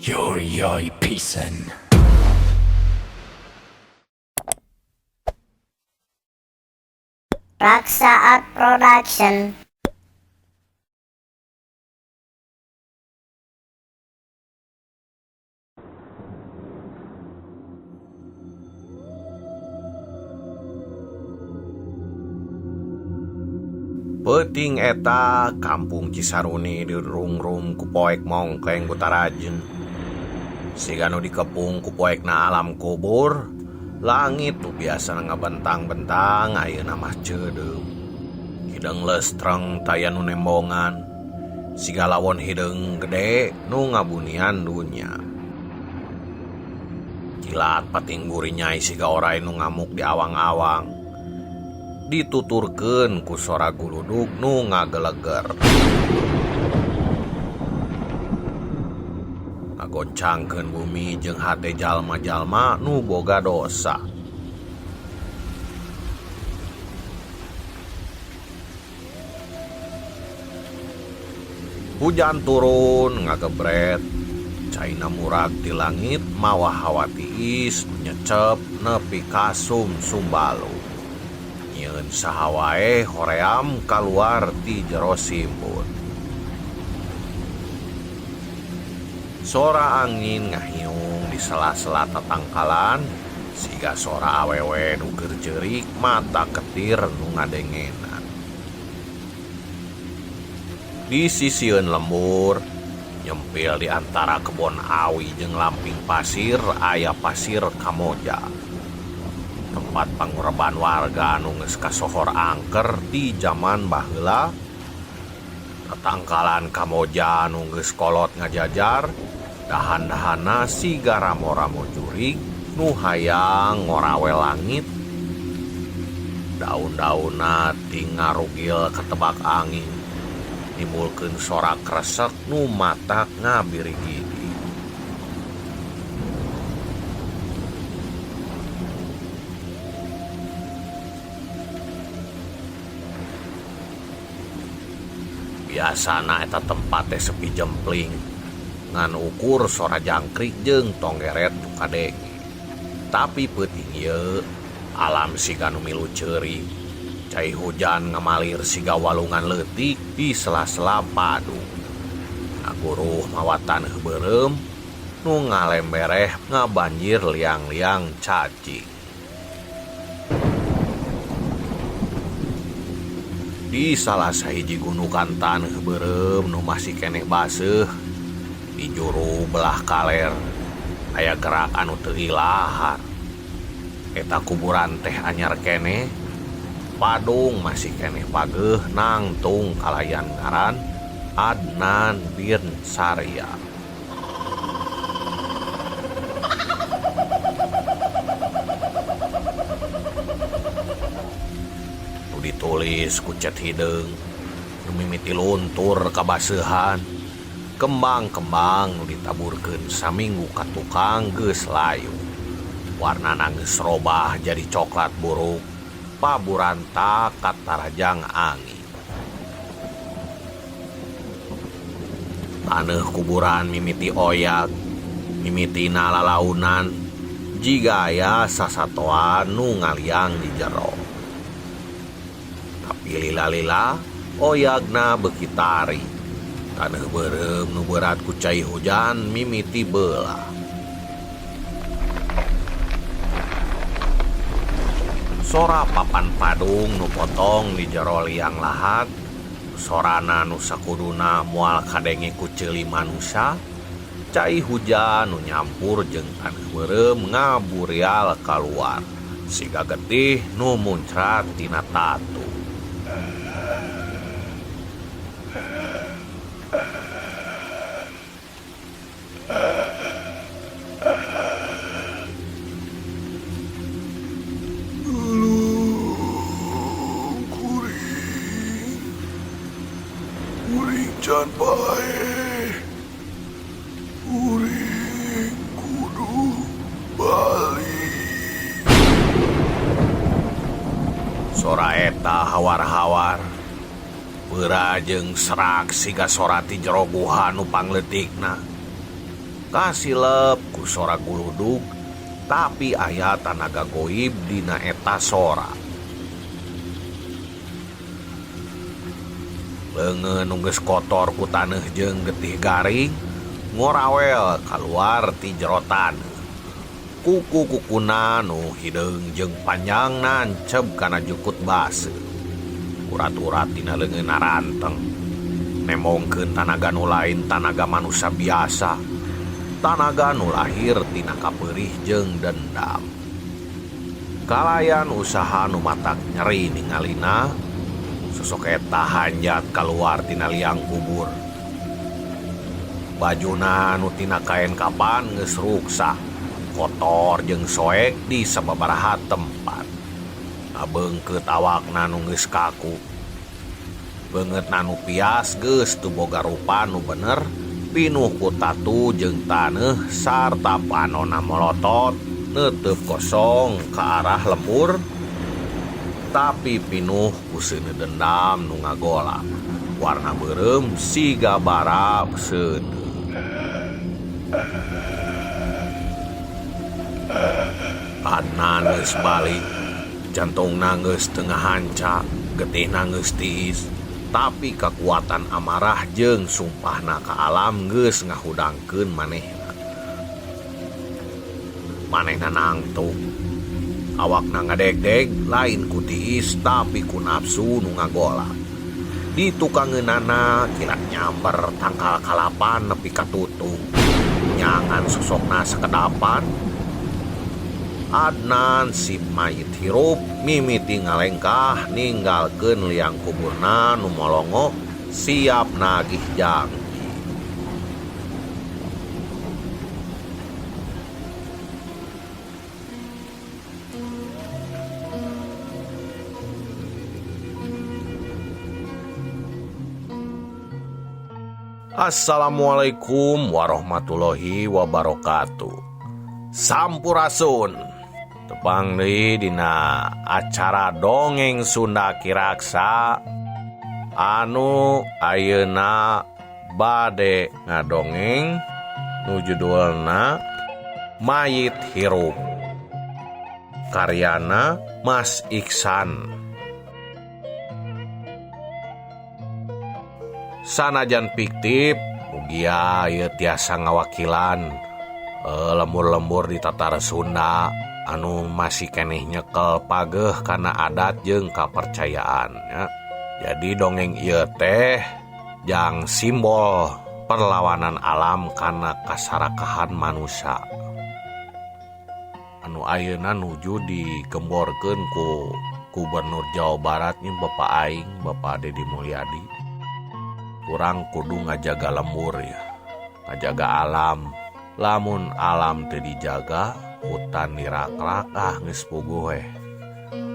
Yori pisan. Raksa Art Production. Peuting eta kampung Cisaruni dirungrum ku poek mongkleng ku tarajen. Siga nu dikepung ku poekna alam kubur, langit nu biasana ngabentang-bentang ayeuna mah ceudeum. Hideung leustreng taya nu nembongan, siga lawon hideung gede nu ngabunian dunya. Kilat pating gurinyai siga orai nu ngamuk di awang-awang. Dituturkeun ku sora guludug nu ngageleger. Ngagoncangkeun bumi jeung hate jalma-jalma nu boga dosa. Hujan turun ngagebret, caina murag ti langit mawa hawa tiis nu nyecep nepi ka sumsumbalu. Nyieun saha wae hoream kaluar ti jero simbut. Sora angin ngahiung di sela-sela tatangkalan, siga sora awewe nu keur ceurik mata ketir nu ngadengena. Di sisieun lembur, nyempil di antara kebon awi jeung lamping pasir aya pasir Kamoja. Tempat pangureban warga anu geus kasohor angker ti jaman baheula. Tatangkalan Kamoja anu geus kolot ngajajar, dahan-dahanna siga ramo-ramo jurig nu hayang ngorawe langit. Daun-daunna ti ngarugil katebak angin, nimbulkeun sora kresek nu matak ngabirigidi. Biasana eta tempat teh sepi jempling, ngan ukur sora jangkrik jeung tonggeret nu kadenge. Tapi peuting ieu alam siga nu milu ceurik, cai hujan ngamalir siga walungan leutik di sela-sela padu. Ngaguruh mawa taneuh beureum nu ngalembereh ngabanjir liang-liang cacing. Di salah sahiji gundukan taneuh beureum nu masih keneh baseuh, di juru belah kaler aya gerak anu teu ilahar. Eta kuburan teh anyar keneh, padung masih keneh pageuh nangtung kalayan ngaran Adnan bin Sarya. Nu ditulis ku cet hideung, nu mimiti luntur kabaseuhan, kembang-kembang nu ditaburkeun saminggu ka tukang geus layu. Warnana geus robah jadi coklat buruk, paburanta katarajang angin. Taneuh kuburan mimiti oyag, mimitina lalaunan, jiga aya sasatoan nu ngaliang di jero. Tapi lila-lila oyagna beuki tari. Taneuh beureum nu berat ku cai hujan mimiti beulah. Sora papan padung nu potong di jero liang lahat, sorana nu sakuduna moal kadenge ku ceuli manusa, cai hujan nu nyampur jeung taneuh beureum ngaburial kaluar, siga getih nu muncrat tina tatu. Tulung kuring, kuring can paeh, kuring kudu balik. Sora eta hawar-hawar, beura jeung serak siga sora ti jero guha nu pangleutikna. Kasilep ku sora guludug tapi aya tanaga goib dina eta sora. Leungeun nu geus kotor ku taneuh jeung getih garing ngorawel kaluar ti jero taneuh. Kuku-kukuna nu hideung jeung panjang nanceb kana jukut baseuh. Urat-urat dina leungeunna ranteng. Nemongkeun tanaga nu lain tanaga manusia biasa. Tanaga nu lahir tina kapeurih jeung dendam. Kalayan usaha nu matak nyeri ningalina, sosok eta hanjat kaluar tina liang kubur. Bajuna nu tina kaen kapan geus ruksak, kotor jeung soek di sababaraha tempat. Ngabeungkeut awakna nu geus kaku. Beungeutna nu pias geus teu boga rupa nu bener, pinuh ku tatu jeung taneuh sarta panona molotot neuteub kosong ka arah lembur, tapi pinuh ku seuneu dendam nu ngagola. Warna beureum siga bara seuneu. Adnan geus balik, jantungna geus teu ngahanca, getihna geus tiis, tapi kakuatan amarah jeung sumpahna ka alam geus ngahudangkeun manehna. Manehna nangtung, awakna ngadegdeg lain ku tiis tapi ku nafsu nu ngagola. Di tukangeunana kilat nyamber tangkal kalapa nepi ka tutung, nyangan sosokna sakedapan. Adnan si mayit hirup mimiti ngalengkah ninggalkeun liang kuburna nu molongo siap nagih janji. Assalamualaikum warahmatullahi wabarakatuh. Sampurasun. Tepang deui dina acara dongeng Sunda Kiraksa anu ayeuna bade ngadongeng nu judulna Mayit Hirup, karyana Mas Iksan. Sanajan fiktif mugia ieu tiasa ngawakilan lembur-lembur di tatar Sunda anu masih keneh nyekel pageh kana adat jeung kapercayaan ya. Jadi dongeng ieu teh jang simbol perlawanan alam kana kasarakahan manusia anu ayeuna nuju digemborkeun ku Gubernur Jawa Barat nya Bapak aing Bapak Dedi Mulyadi. Kurang kudu ngajaga lembur ya, ngajaga alam. Lamun alam teu dijaga, hutan dirakrak ah geus puguh we.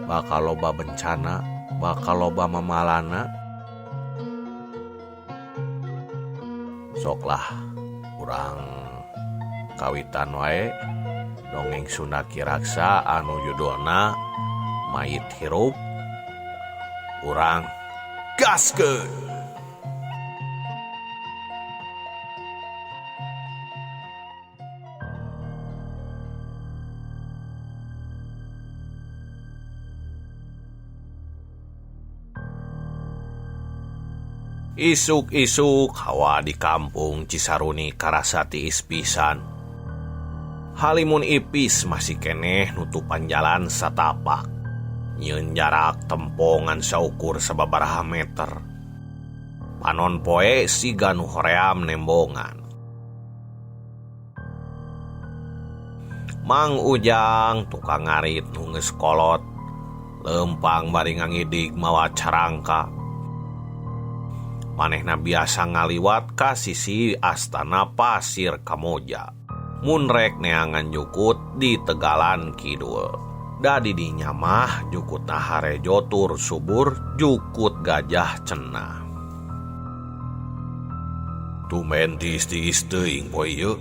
Bakal loba bencana, bakal loba mamalana. Sok lah urang kawitan wae dongeng Sunda Kiraksa anu judulna Mayit Hirup. Urang gaskeun. Isuk-isuk hawa di kampung Cisaruni karasa tiis pisan. Halimun ipis masih keneh nutupan jalan satapak. Nyeun jarak tempongan saukur sababaraha meter. Panon poe siga nu hoream nembongan. Mang Ujang tukang ngarit nu geus kolot, lempang bari ngangidig mawa carangka. Manehna biasa ngaliwat ka sisi astana Pasir Kamoja. Mun rek neangan jukut di Tegalan Kidul. Da di dinya mah jukutna harejo tur subur jukut gajah cenah. Tumben tiis-tiis teuing poe ieu.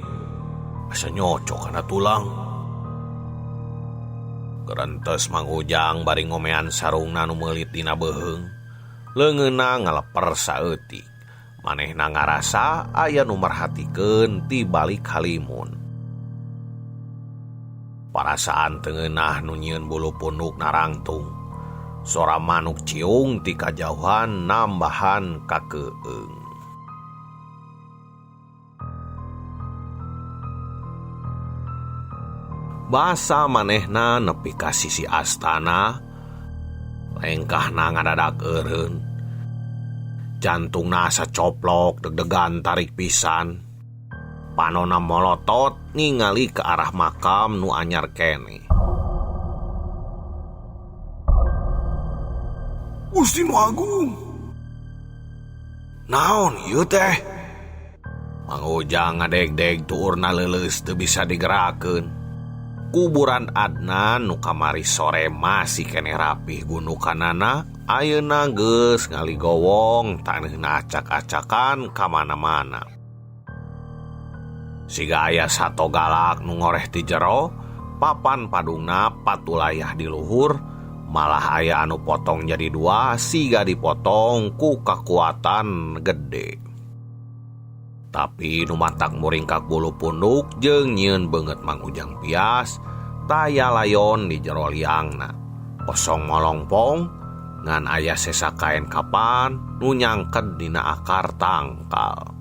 Asa nyocok kana tulang. Gerentes Mang Ujang bari ngomean sarungna nu meulit dina beuheung. Leungeunna ngaleper saeutik. Manehna ngarasa aya nu merhatikeun ti balik halimun. Parasaan teu ngeunah nu nyieun bulu punduk narangtung. Sora manuk ciung ti kajauhan nambahan kakeung. Basa manehna nepi ka sisi astana, lengkahna ngadadak eureun. Jantungna asa coplok deg-degan tarik pisan. Panona molotot ningali ke arah makam nu anyar keneh. Gusti nu Agung. Naon ieu teh? Mang Ujang ngadegdeg tuurna leuleus teu bisa digerakkeun. Kuburan Adnan nu kamari sore masih keneh rapih gundukanana ayeuna geus ngaligowong taneuhna acak-acakan ka mana-mana. Siga aya sato galak nu ngoreh ti jero, papan padungna patulayah di luhur, malah aya anu potong jadi dua siga dipotong ku kakuatan gede. Tapi nu matak muringkak bulu punduk jeung nyieun beungeut Mang Ujang pias, taya layon di jero liangna. Kosong molongpong, ngan aya sesa kaen kapan nu nyangked dina akar tangkal.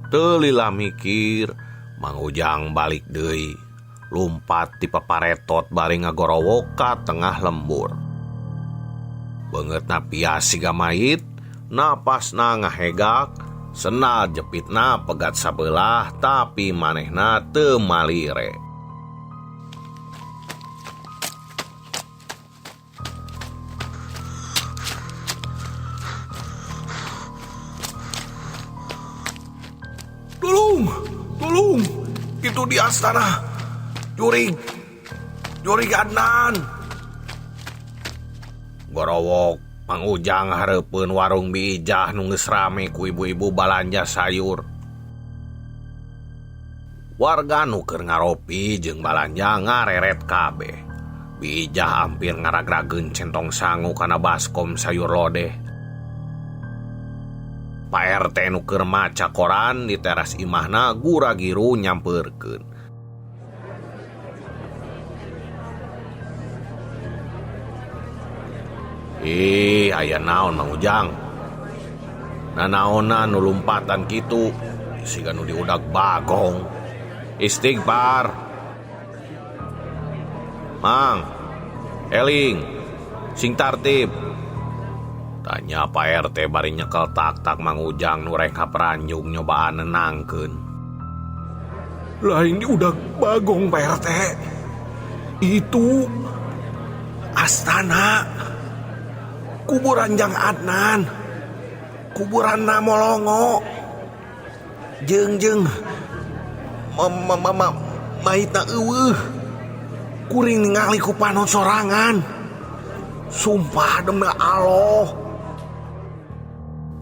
Teu lila mikir, Mang Ujang balik deui, lumpat ti paparetot bari ngagorowok ka tengah lembur. Beungeutna pias siga mayit, napasna ngahegak, sendal jepitna pegat sabelah tapi manehna teu malire. Tolong, tolong, itu di astana. Jurig, jurig Adnan. Gorowok Mang Ujang hareupeun warung Biijah nu geus rame ku ibu-ibu balanja sayur. Warga nu keur ngaropi jeung balanja ngareret kabeh. Biijah hampir ngaragrageun centong sangu kana baskom sayur lodeh. Pak RT nu keur maca koran di teras imahna gura-giru nyampeurkeun. Ih, aya naon Mang Ujang? Nanaonan nu lumpatan kitu, siga nu diudag bagong. Istighfar. Mang, eling, sing tartib. Tanya Pak RT bari nyekel tak-tak Mang Ujang nu rek haperanjung nyobaan nenangkeun. Lain diudag bagong Pak RT. Itu astana. Kuburan Jang Adnan, kuburan Namolongo, jeung maitna eueuh, kuring ningali ku panon sorangan, sumpah demi Allah.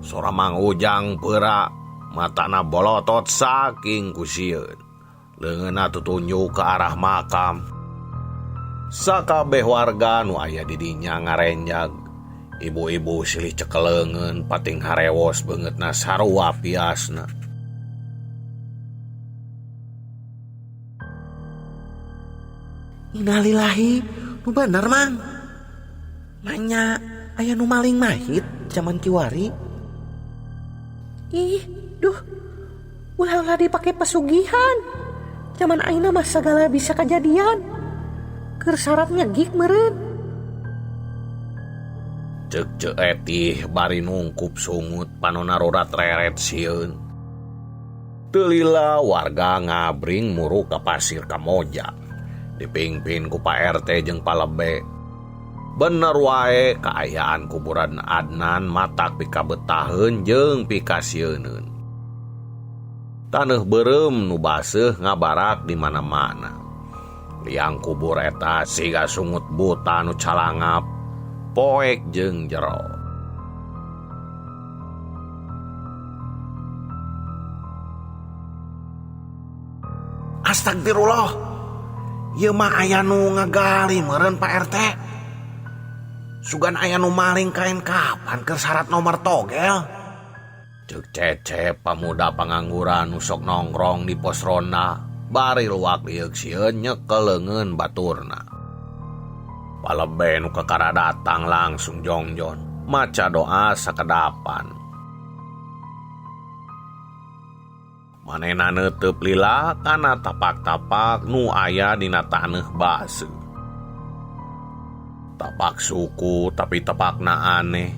Sora Mang Ujang peura, matana bolotot saking kusieun, leungeunna tutunjuk ke arah makam. Sakabeh warga nu aya di dinya ngarenjag. Ibu-ibu silih cekeleungeun pating harewos beungeutna sarua piasna. Innalillahi, nu bener Mang. Manya aya nu maling mahit zaman kiwari. Ih, duh. Ulah-ulah dipake pesugihan. Zaman ayeuna mah sagala bisa kajadian. Keur syarat nyegik meureun. Cek cek etih bari nungkup sungut panona rorat reret sieun. Teu lila warga ngabring muru ka pasir Kamoja. Dipingpin ku Pak RT jeung Palebe. Bener wae kaayaan kuburan Adnan matak pikabetaheun jeung pikasieuneun. Taneuh beureum nu baseuh ngabarak di mana-mana. Liang kubur eta siga sungut buta nu calangap, poek jeung jero. Astagfirullah. Ieu mah aya nu ngagali meureun Pak RT. Sugan aya nu maling kain kapan keur syarat nomor togel. Ceuk Cecep pamuda pangangguran nu sok nongkrong di pos ronda bari luak lieuk sieun nyekel leungeun baturna. Palebe nu kakara datang langsung jongjon maca doa sakedapan. Manehna neuteup lila kana tapak-tapak nu aya dina taneuh baseuh. Tapak suku tapi tapakna aneh.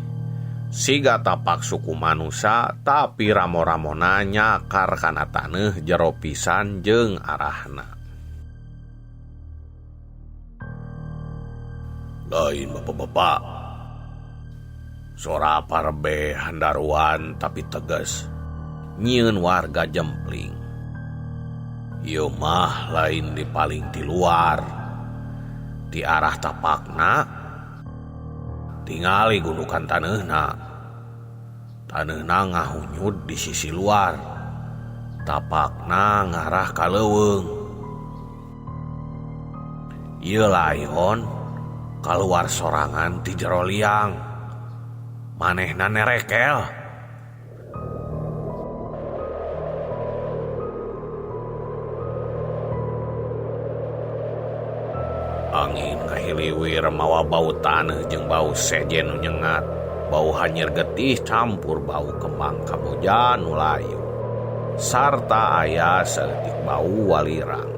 Siga tapak suku manusa tapi ramo-ramona nyakar kana taneuh jero pisan jeung arahna. Lain bapak-bapak. Sora parbe handaruan tapi tegas. Nyieun warga jempling. Ieu mah lain dipaling ti luar. Di arah tapakna tingali gundukan taneuhna. Taneuhna ngahunyud di sisi luar. Tapakna ngarah ka leuweung. Ieu layon kaluar sorangan ti jero liang. Manehna nerekel. Angin ngahiliwir mawa bau taneuh jeung bau sejen nu nyengat, bau hanyir getih campur bau kembang kamboja nu layu, sarta aya saeutik bau walirang.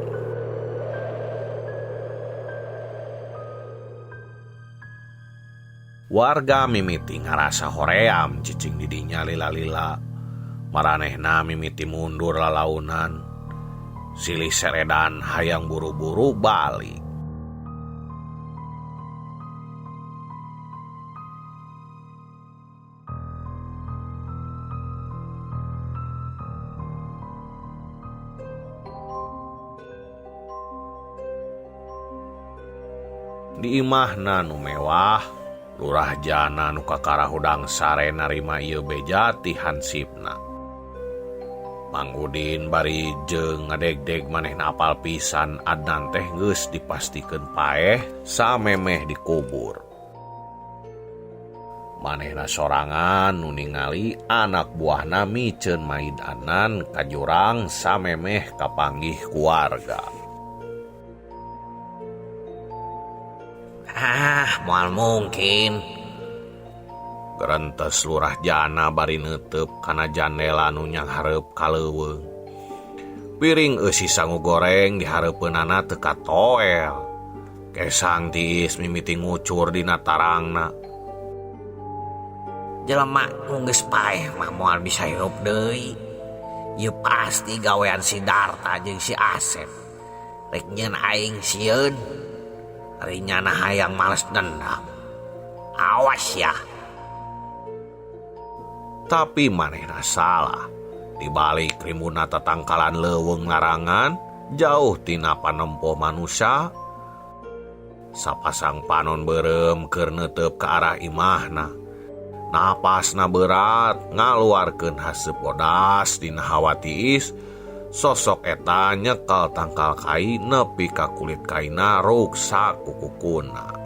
Warga mimiti ngarasa hoream cicing didinya lila-lila, maranehna mimiti mundur lalaunan, silih seredan hayang buru-buru balik. Di imahna nu mewah, Lurah Jana nu kakara hudang sare narima ieu beja ti hansipna. Mang Udin bari jeung ngadegdeg manehna apal pisan Adnan teh geus dipastikeun paeh samemeh dikubur. Manehna sorangan nu ningali anak buahna miceun maid Adnan ka jurang samemeh kapanggih ku warga. Ah, moal mungkin. Gerentes Lurah Jana bari neuteup kana jandela nu nyanghareup ka leuweung. Piring eusi sangu goreng dihareupeunana teu katoel. Kesang tiis mimiti ngucur dina tarangna. Jelema nu geus paeh mah moal bisa hirup deui. Ieu pasti gawean si Darta jeung si Asep. Rek nyeun aing sieun. Rinyana hayang males dendam. Awas ya. Tapi manehna salah. Di balik rimbuna tatangkalan leuweung larangan, jauh tina panempo manusia. Sapasang panon beureum keur neuteup ka arah imahna. Napasna berat ngaluarkeun haseup bodas dina hawa tiis. Sosok eta nyekel tangkal kai nepi ka kulit kaina ruksak ku kukuna.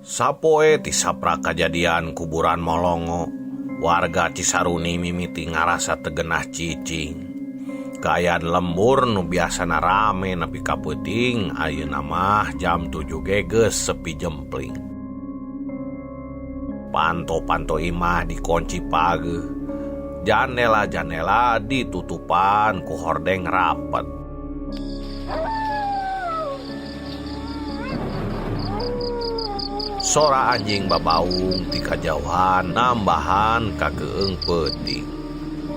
Sapoe ti saprak kajadian kuburan Molongo, warga Cisaruni mimiti ngarasa tegenah cicing. Kaayaan lembur nu biasana rame nepi ka peuting, ayeuna mah jam 7 ge geus sepi jempling. Panto-panto imah dikunci pageuh, janela-janela ditutupan ku hordeng rapet. Sora anjing babaung ti kajauhan nambahan kakeung peuting.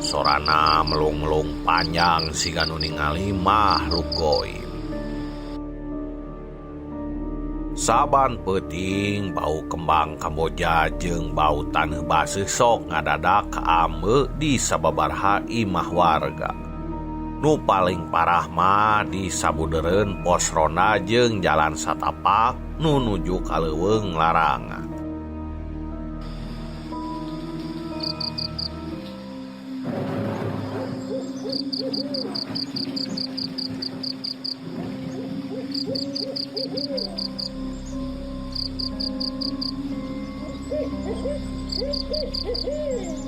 Sorana melung-melung panjang siga nu ningali makhluk goib. Saban peuting bau kembang kamboja jeung bau taneuh baseuh sok ngadadak kaambe di sababaraha imah warga. Nu paling parah mah di sabudeureun pos ronda jeung jalan satapak nu nuju ka leuweung larangan.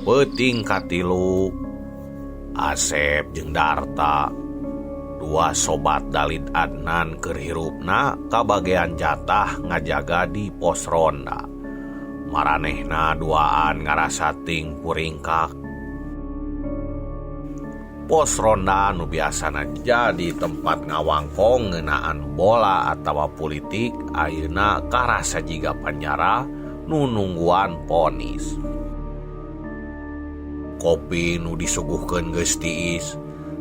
Peuting katilu, Asep jeung Darta, dua sobat Dalid Adnan keur hirupna kabagean jatah ngajaga di pos ronda. Maranehna duaan ngarasa ting puringkak. Pos ronda nu biasana jadi tempat ngawangkong ngeunaan bola atawa politik ayeuna karasa jiga panjara nu nungguan ponis. Kopi nu disuguhkeun geus tiis,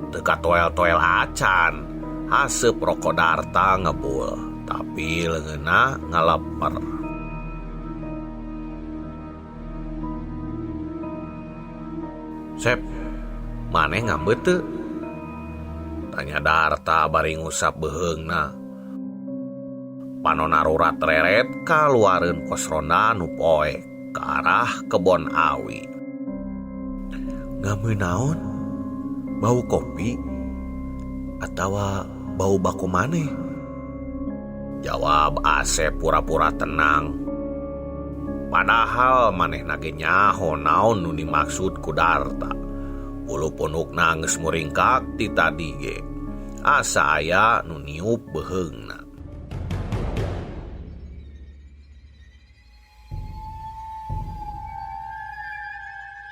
teu katoel-toel acan, haseup roko Darta ngebul, tapi leungeunna ngaleper. Sep, maneh ngambeu teu? Tanya Darta bari ngusap beuheungna. Panona rurat reret kaluareun pos ronda nu poek ka arah kebon awi. Ngambeu naon? Bau kopi atawa bau baku maneh? Jawab Asep pura-pura tenang. Padahal manehna ge nyaho naon nu dimaksud ku Darta. Bulu punukna geus muringkak ti tadi ge. Asa aya nu niup beuheungna.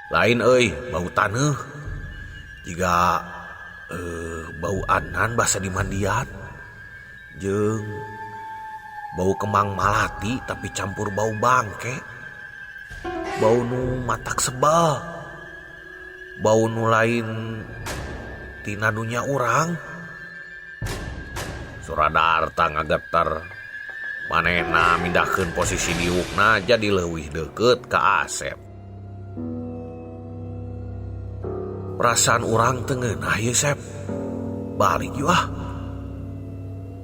Lain euy, bau taneuh. Jiga bau Adnan basa di mandian. Jeung bau kembang malati tapi campur bau bangke. Bau nu matak sebel. Bau nu lain tina dunya urang. Sora Darta ngageter. Manehna mindahkeun posisi diukna jadi leuwih deukeut ka Asep. Perasaan urang teu ngeunah ieu Sep. Balik yuk ah.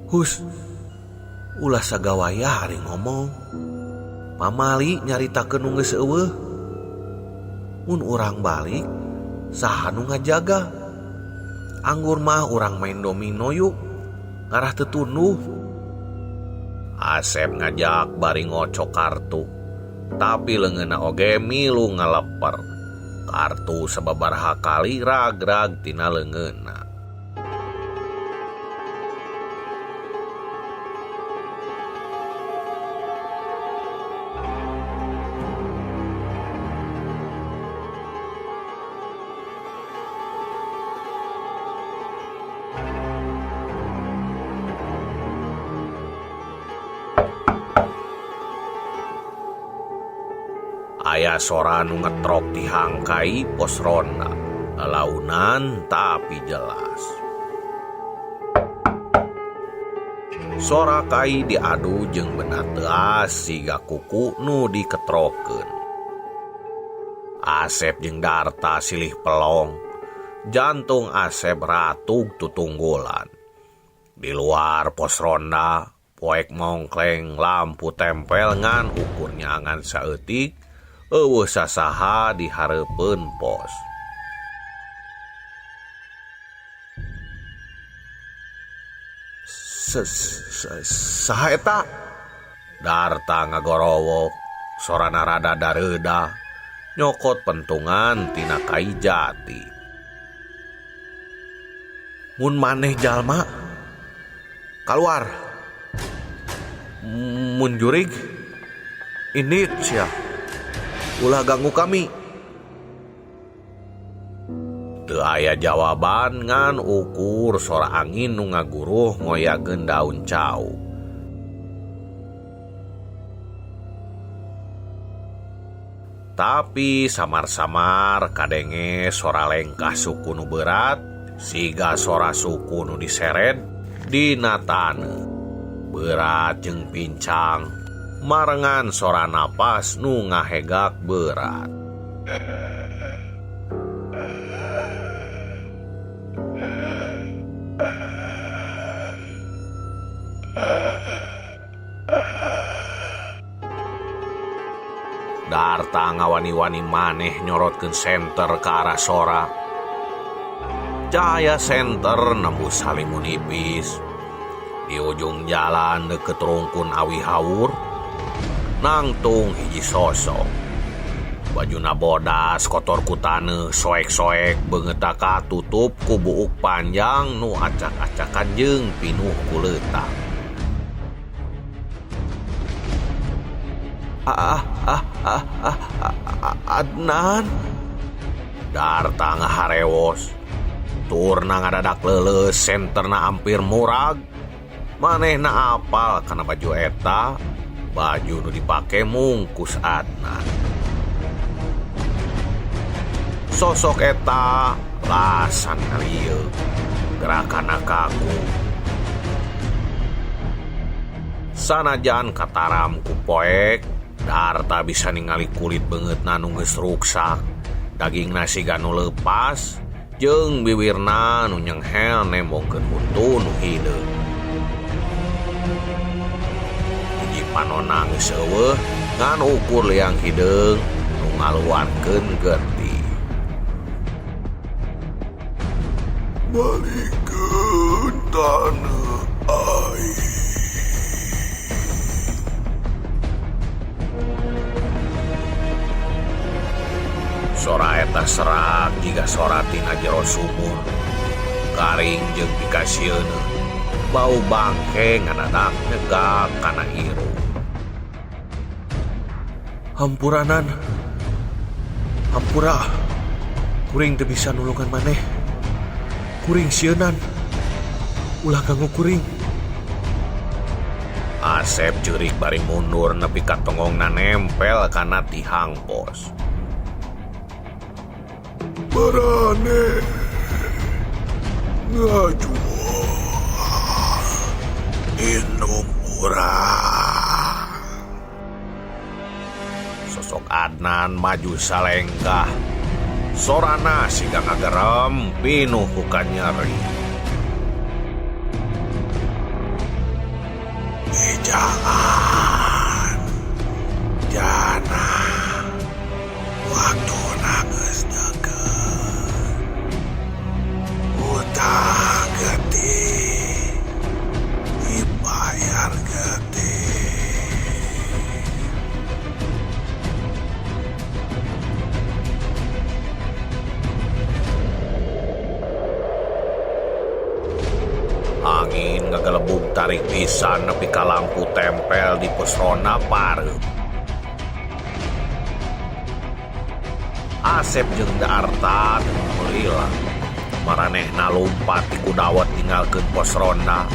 Hus, ulah sagawayah ari ngomong. Pamali nyaritakeun nu geus eueuh. Mun urang balik, saha nu ngajaga? Anggur mah urang main domino yuk. Ngarah teu tunduh. Asep ngajak bari ngocok kartu. Tapi leungeunna oge milu ngaleper. Kartu sababaraha kali rag-rag tina leungeunna. Aya sora nu ngetrok dihangkai pos ronda, launan tapi jelas. Sora kai diadu jeung beunah teuas siga kuku nu diketrokeun. Asep jeung Darta silih pelong, jantung Asep ratug tutunggulan. Di luar pos ronda, poek mongkleng lampu tempel ngan ukur nyangan saeutik. Eueuh sasaha di hareupeun pos. Saha eta? Darta ngagorowok, sorana rada dareuda, nyokot pentungan tina kai jati. Mun maneh jalma kaluar. Mun jurig indit sia. Ulah ganggu kami. Teu aya jawaban ngan ukur sora angin nu ngaguruh ngoyageun daun cau. Tapi samar-samar kadenge sora lengkah suku nu berat, siga sora suku nu diseret dina taneuh. Berat jeung pincang, marengan sora napas nu ngahegak berat. Darta ngawani-wani maneh nyorotkeun senter ke arah sora. Cahaya senter nembus salimun nipis. Di ujung jalan deket rungkun awi haur, nangtung hiji sosok. Bajuna bodas kotor ku taneuh soek-soek beungeutna katutup ku buuk panjang nu acak-acakan jeung pinuh ku leutak. Adnan. Darta ngaharewos. Turna ngadadak leuleus senterna hampir murag. Manehna apal kana baju eta, baju nu dipake mungkus Adnan. Sosok eta lasan ngalieu, gerakanna kaku. Sanajan kataram ku poek, Darta bisa ningali kulit beungeutna nu geus ruksak, dagingna siga nu leupas, jeung biwirna nu nyenghel nembongkeun huntu nu hideung. Hiji panonna geus eueuh ngan ukur liang hideung nu ngaluarkeun getih. Balikeun taneuh aing. Sora eta serak jiga sora tina jero sumur. Garing jeung pikasieun, bau bangke ngadadak nyegak kana irung. Hampuranan. Hampura. Kuring teu bisa nulungan maneh. Kuring sieunan. Ulah ganggu kuring. Asep ceurik bari mundur nepi ka tongongna nempel kana tihang pos. Marane ngajual indung urang. Sosok Adnan maju salengkah. Sorana siga ngagerem pinuh ku kanyeri. Jangan jana waktu geus deket. Utang getih dibayar getih. Angin ngagelebug tarik pisan nepi ka lampu tempel di pos ronda pareup. Asep jeung Darta teu lila. Maranehna lumpat ti kudawet ninggalkeun pos ronda.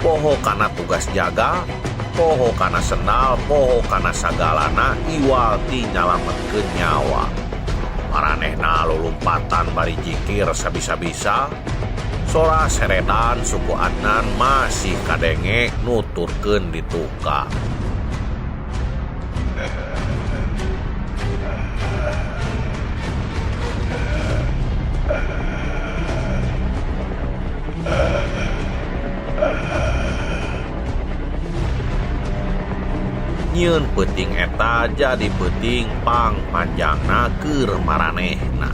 Poho kana tugas jaga, poho kana sendal, poho kana sagalana iwal ti nyalametkeun nyawa. Maranehna lulumpatan bari jikir sabisa-bisa. Sora seredan suku Adnan masih kadenge nuturkeun di tukang. Nyieun peuting eta jadi peuting pang panjangna keur maranehna.